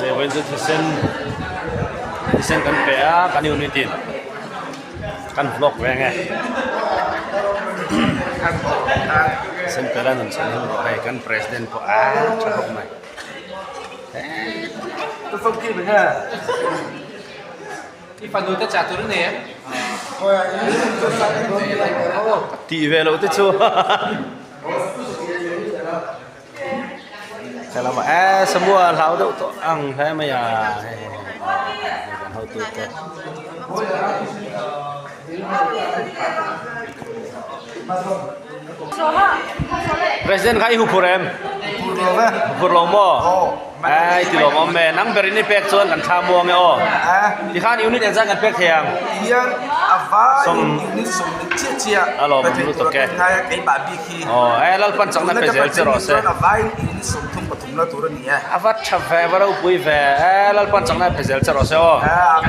Hei vawiin chu thisen thisen kan pe a kan unit in kan vlog ve ang e thisen pe la nun chhan him rawh hei kan president pawh a tha khawp mai. Tih ve loh te chu Helamah e Samua hlau deuh tawh ang hle mai a hei hei hei kan hotu te. President kha i huphur em? Huphur lo ve. Huphur lo maw? Ai ti lawm awm e. Nang berin i pek chuan kan thla muang e aw. Tikhan unit engzat kan pek thei ang? Tihian a vai unit 20 chiah chiah A lawm awm lutuk e. Ngai a keimah bik hi. Aw e Lalpan chakna pe zel che rawh se. Chuan a vai unit 33 la tur a ni e. A va tha ve, va ropui ve. E Lalpan chakna pe zel che rawh se aw. A.